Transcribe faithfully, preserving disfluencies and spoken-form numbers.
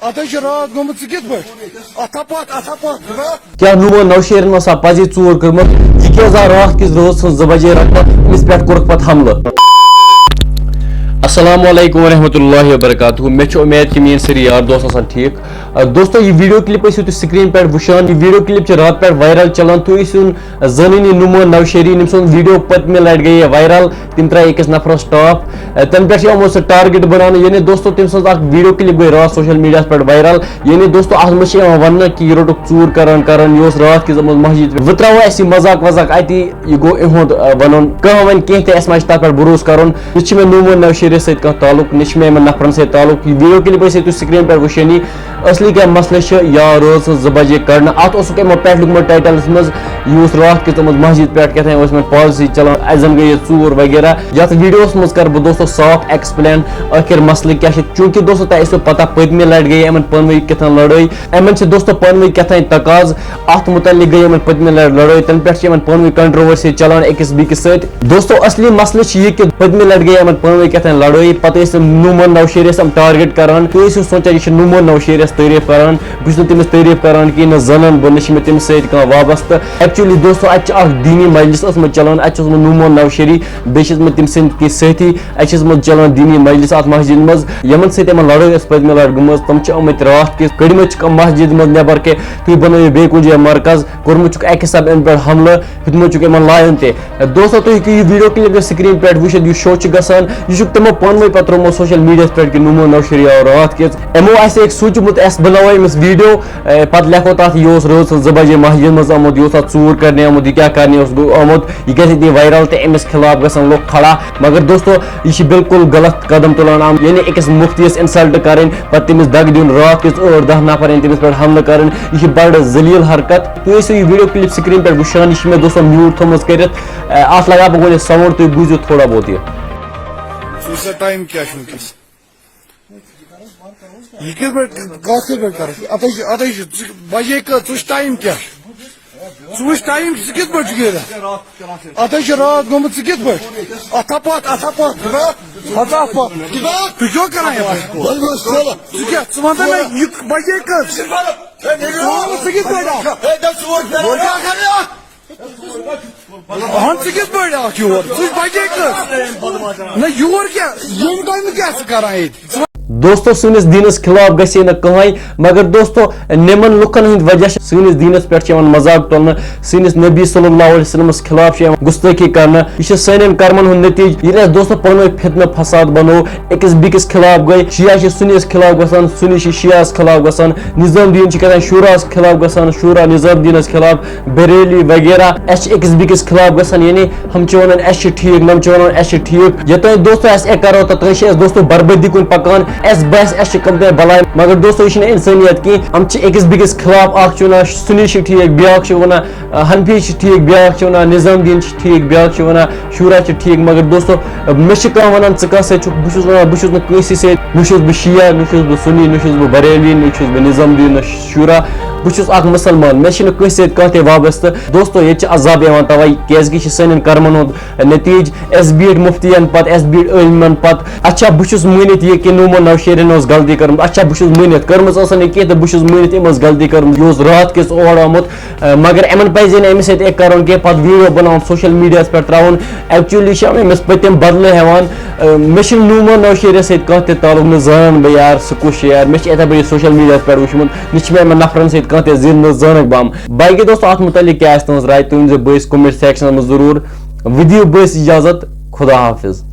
اتھ حظ چھِ راتھ گوٚمُت، ژٕ کِتھ پٲٹھۍ؟ اتھ ہا پتھ، اتھ ہا پتھ، ژٕ بہ۔ کیا نومو نوشیرن اوسا پزی ژوٗر کٔرمٕژ؟ یہِ کیٛاہ زا راتھ کِس رٲژ ہٕنٛز زٕ بجے رٹنہ أمِس پٮ۪ٹھ کوٚرُکھ پتہٕ حملہٕ؟ السلام علیکم ورحمۃ اللہ وبرکاتہ۔ مےٚ چھِ اُمید کہِ میٲنۍ سٲری یار دوس آسن ٹھیٖک۔ آ، دوستو، یہِ ویڈیو کلپ ٲسِو تُہۍ سکرین پٮ۪ٹھ وٕچھان۔ یہِ ویڈیو کلپ چھِ راتہٕ پٮ۪ٹھ وائرل چلان۔ تُہۍ ٲسِو زٲنِنی نومو نوشیری، ییٚمۍ سُنٛد ویڈیو پٔتمہِ لٹہِ گٔیے وائرل۔ تِم ترٛایہِ أکِس نفرس ٹاپ۔ آ، تَنہٕ پٮ۪ٹھ چھِ یِمو سُہ ٹارگیٹ بناونہٕ۔ یعنی دوستو، تٔمۍ سٕنٛز اکھ ویڈیو کلپ گٔے راتھ سوشل میڈیاہس پٮ۪ٹھ وائرل۔ یعنی دوستو، اتھ منٛز چھِ یِوان وننہٕ کہِ یہِ روٚٹُکھ ژوٗر کران کران، یہِ اوس راتھ کِس یِمن مسجد پٮ۪ٹھ۔ وۄنۍ ترٛاوو أسۍ یہِ مذاق وذاق اتی، یہِ گوٚو یِہُنٛد، آ، ونُن۔ کانٛہہ ونہِ کینٛہہ تہِ، اَسہِ ما چھِ تتھ پٮ۪ٹھ بھروسہٕ کرُن۔ نہ چھِ مےٚ نومو نوشیرس سۭتۍ کانٛہہ تعلق، نہ چھِ مےٚ یِمن نفرن سۭتۍ تعلق۔ یہِ ویڈیو کلپ ٲسِو تُہۍ سکرین پٮ۪ٹھ وٕچھٲنی۔ اصلی کیٛاہ مسلہٕ چھُ، یا رٲژ ہٕنٛز زٕ بجے کڑنہٕ، اتھ اوسُکھ یِمو پٮ۪ٹھ لیوٗکھمُت ٹائٹلس منٛز، یہِ اوس راتھ کِژھ یِمن مسجد پٮ۪ٹھ کیٛاہ تام ٲسۍ یِمن پالیسی چلان، اتہِ زن گٔے یہِ ژوٗر وغیرہ۔ یتھ ویڈیوس منٛز کرٕ بہٕ دوستو صاف ایکسپلین ٲخر مسلہٕ کیٛاہ چھُ، چوٗنٛکہِ دوستو تۄہہِ آسیو پتہ پٔتمہِ لٹہِ گٔے یِمن پانہٕ ؤنۍ کیٛاہ تام لڑٲے، یِمن چھِ دوستو پانہٕ ؤنۍ کیٛاہ تام تقاضہٕ، اتھ متعلق گٔے یِمن پٔتمہِ لٹہِ لڑٲے، تنہٕ پٮ۪ٹھ چھِ یِمن پانہٕ ؤنۍ کنٹروورسی چلان أکِس بیٚکِس سۭتۍ۔ دوستو، اصلی مسلہٕ چھُ یہِ کہِ پٔتمہِ لٹہِ گٔے یِمن پانہٕ ؤنۍ کیٛاہ تام لڑٲے، پتہٕ ٲسۍ یِم نومن نوشیرس یِم ٹارگیٹ کران۔ تُہۍ ٲسِو سونچان یہِ چھُ نومن نوشیرس تعریف کران، بہٕ چھُس نہٕ تٔمِس تعریف کران کینٛہہ، نہ زانان بہٕ، نہ چھِ مےٚ تٔمِس سۭتۍ کانٛہہ وابستہٕ۔ ایکچولی دوستو، اتہِ چھِ اکھ دینی مجلس ٲسمٕژ چلان، اتہِ چھُ اوسمُت نومن نوشیری، بیٚیہِ چھِ ٲسمٕتۍ تٔمۍ سٕنٛدۍ کینٛہہ سٲتھی، اتہِ چھِ ٲسمٕژ چلان دینی مجلس اتھ مسجد منٛز، یِمن سۭتۍ یِمن لڑٲے ٲس پٔتمہِ لٹہِ گٔمٕژ، تِم چھِ آمٕتۍ راتھ کِس، کٔڑمٕتۍ چھِکھ یِم مسجد منٛز نٮ۪بر کہِ تُہۍ بنٲیِو بیٚیہِ کُنہِ جایہِ مرکز، کوٚرمُت چھُکھ اکہِ حساب امہِ پٮ۪ٹھ حملہٕ، ہیوٚتمُت چھُکھ یِمن لایُن تہِ۔ دوستو، تُہۍ ہیٚکِو یہِ ویڈیو کلپ تہِ سکرین پٮ۪ٹھ وٕچھِتھ، یُس شو چھُ گژھان، یہِ چھُکھ تِمو پانہٕ ؤنۍ پتہٕ ترٛوومُت سوشل میڈیاہس پٮ۪ٹھ کہِ نومو نوشیری آو راتھ کِژ۔ یِمو آسہِ اکھ سوٗنٛچمُت، اَسہِ بناوو أمِس ویڈیو، اے، پتہٕ لیکھو تتھ یہِ اوس رٲژ ہٕنٛز زٕ بجے مسجد منٛز آمُت، یہِ اوس اتھ ژوٗر کرنہِ آمُت، یہِ کیٛاہ کرنہِ اوس گوٚو آمُت، یہِ گژھِ ییٚتہِ وائرل تہٕ أمِس خلاف گژھن لُکھ کھڑا۔ مگر دوستو، یہِ چھِ بالکل غلط قدم تُلان آمُت، یعنی أکِس مفتیس انسلٹ کرٕنۍ، پتہٕ تٔمِس دگ دیُن، راتھ کِژ ٲٹھ دہ نفر یِن تٔمِس پٮ۪ٹھ حملہٕ کرٕنۍ، یہِ چھِ بڑٕ ذلیل حرکت۔ تُہۍ ٲسِو یہِ ویڈیو کلپ سکرین پٮ۪ٹھ وٕچھان، یہِ چھِ مےٚ دوستو میوٗٹ تھٲومٕژ کٔرِتھ۔ اے، اتھ لگاو بہٕ گۄڈٕ ساؤنڈ، تُہۍ بوٗزِو تھوڑا بہت یہِ۔ ژٕ وٕچھ سا ٹایم کیٛاہ چھُ وٕنکیٚس؟ یہِ کِتھ پٲٹھۍ، کَتھ کِتھ پٲٹھۍ کَرَکھ؟ اَتھ حظ چھِ، اَتھ حظ چھِ، ژٕ بَجے کٔژ؟ ژٕ وٕچھ ٹایم کیٛاہ؟ ژٕ وٕچھ ٹایم، ژٕ کِتھ پٲٹھۍ چھُکھ ییٚتہِ؟ اَتھ حظ چھِ راتھ گوٚمُت، ژٕ کِتھ پٲٹھۍ؟ اَتھ ہا پَتھ، اَتھ ہا پَتھ۔ اَتھ ہا پَتھ۔ تُہۍ کیٛاہ کَران یَپٲرۍ؟ ژٕ کیٛاہ، ژٕ وَن تہٕ مےٚ، یہِ بَجے کٔژ؟ ژٕ وَن، ژٕ کِتھ پٲٹھۍ آکھ؟ اَہَن، ژٕ کِتھ پٲٹھۍ آکھ یور؟ ژٕ چھُکھ بَجے کٔژ؟ نہ، یور کیٛاہ؟ ییٚمہِ ٹایمہٕ کیٛاہ ژٕ کَران ییٚتہِ؟ ژٕ وَن۔ دوستو، سٲنِس دیٖنَس خلاف گژھِ ہے نہٕ کٕہٕنۍ، مگر دوستو، نِمن لُکن ہٕنٛدۍ وجہ چھِ سٲنِس دیٖنَس پٮ۪ٹھ چھِ یِوان مذاق تُلنہٕ، سٲنِس نبی صلی اللہ علیہ وسلمس خلاف چھِ یِوان گُستٲخی کرنہٕ۔ یہِ چھِ سانٮ۪ن کرمن ہُنٛد نتیٖجہٕ۔ ییٚلہِ اَسہِ دوستو پانہٕ ؤنۍ فتنہٕ فساد بنوو، أکِس بیٚکِس خلاف گٔے، شیعہ چھِ سُنیَس خلاف گژھان، سُنی چھِ شیعہس خلاف گژھان، نظام الدین چھِ گژھان شوراہس خلاف گژھان، شورا نظام الدینس خلاف، بریلی وغیرہ۔ اَسہِ چھِ أکِس بیٚکِس خلاف گژھان، یعنی ہم چھِ وَنان اَسہِ چھِ ٹھیٖک، نَم چھِ وَنان اَسہِ چھِ ٹھیٖک۔ یوٚتانۍ دوستو اَسہِ اَکہِ کَرو تہٕ تۄہہِ چھِ اَسہِ دوستو بربٲدی کُن پَکان، اَسہِ باسہِ اَسہِ چھِ کَم تام بَلاے، مگر دوستو یہِ چھِنہٕ اِنسٲنیت کینٛہہ۔ یِم چھِ أکِس بیٚکِس خلاف، اَکھ چھِ وَنان سُنی چھِ ٹھیٖک، بیٛاکھ چھِ وَنان، آ، حنفی چھِ ٹھیٖک، بیٛاکھ چھِ وَنان نظام الدین چھِ ٹھیٖک، بیٛاکھ چھِ وَنان شورا چھِ ٹھیٖک۔ مگر دوستو، مےٚ چھِ کانٛہہ وَنان ژٕ کَس سۭتۍ چھُکھ، بہٕ چھُس وَنان بہٕ چھُس نہٕ کٲنٛسہِ سۭتۍ، نہ چھُس بہٕ شیعہ، نہ چھُس بہٕ سُنی، نہ چھُس بہٕ بریلوی، نہ چھُس بہٕ نظام الدین، نہ شورا۔ بہٕ چھُس اکھ مُسلمان، مےٚ چھِنہٕ کٲنٛسہِ سۭتۍ کانٛہہ تہِ وابستہٕ۔ دوستو، ییٚتہِ چھِ عذاب یِوان تَوَے، کیٛازِکہِ یہِ چھِ سانٮ۪ن کرمن ہُنٛد نتیٖجہٕ۔ اَسہِ بیٖٹھۍ مُفتِیَن پتہٕ، اَسہِ بیٖٹھۍ عٲلمَن پتہٕ۔ اچھا، بہٕ چھُس مٲنِتھ یہِ کہِ نومو نوشیرِن ٲس غلطی کٔرمٕژ۔ اچھا، بہٕ چھُس مٲنِتھ، کٔرمٕژ ٲسٕن نہٕ کینٛہہ تہٕ بہٕ چھُس مٲنِتھ أمۍ ٲس غلطی کٔرمٕژ۔ یہِ اوس راتھ کِژ اور آمُت، اَ، مگر یِمَن پَزِ نہٕ أمِس سۭتۍ یہِ کَرُن کینٛہہ، پَتہٕ ویٖڈیو بَناوُن، سوشَل میٖڈیاہَس پٮ۪ٹھ ترٛاوُن۔ ایکچُلی چھِ یِم أمِس پٔتِم بدلہٕ ہٮ۪وان۔ اَ، مےٚ چھِنہٕ نومو نوشیرِس سۭتۍ کانٛہہ تہِ تعلق، نہٕ زانان بہٕ یار سُہ کُس چھُ یار، مےٚ چھِ یِتھَے پٲٹھۍ سوشَل میٖڈیاہَس پٮ۪ٹھ وٕچھمُت، نہ چھِ مےٚ یِمَن نفرَن سۭتۍ کانٛہہ تہِ زِنۍ، نہ زانَکھ بہٕ یِم۔ باقٕے دوستو، اَتھ مُتعلِق کیٛاہ آسہِ تُہٕنٛز راے، تُہۍ ؤنۍزیو بٲیِس comment section منٛز ضروٗر۔ وۄنۍ دِیِو بٲیِس اِجازت، خدا حافظ۔